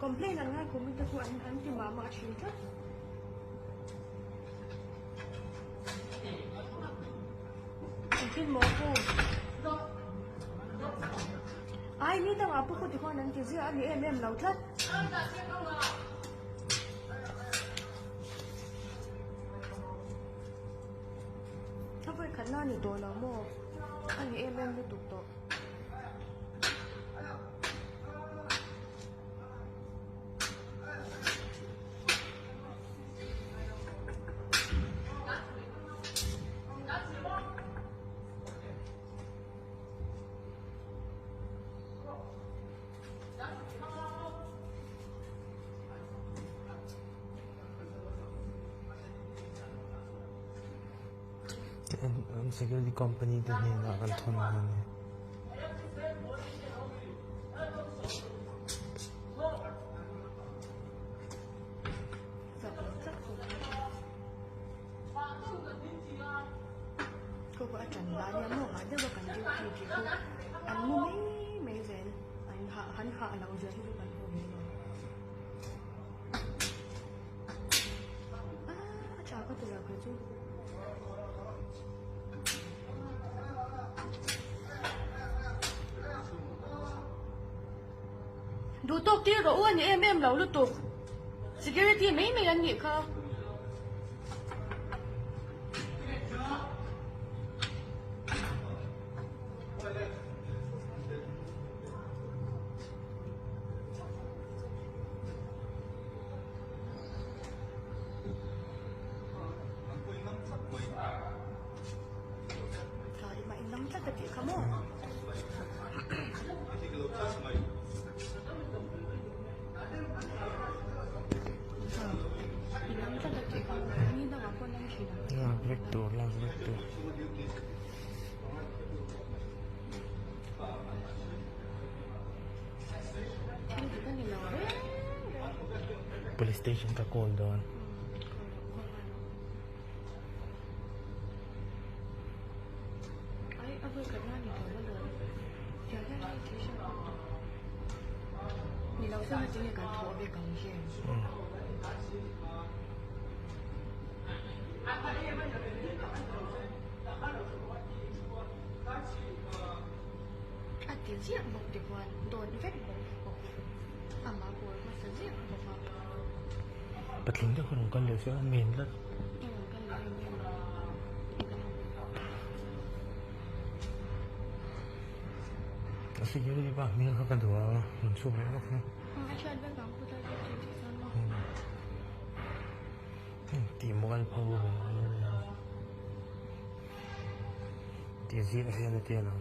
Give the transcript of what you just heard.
Complain an ngai khum te chu an an ti mah mah thin tlat. Engtin maw pu? Ai ni dangah pu khuti khuan an ti ziah a ni em em lo tlat. A vawi khatna a ni tawh lo maw? A ni em em lutuk tawh. Security company te hnenah kan thawn a ni. Duh tawk tir rawh u a ni em em lo lutuk. Security mai mai an nih kha. Lak vek tur lak vek tur. Police station ka call dawn. Patling deuh kha rawn kal leh se a men tlat. A security pa hmel kha ka duh a rawn chhuak leh lawk a. Tih mual pho tih ziah hian a tia lo.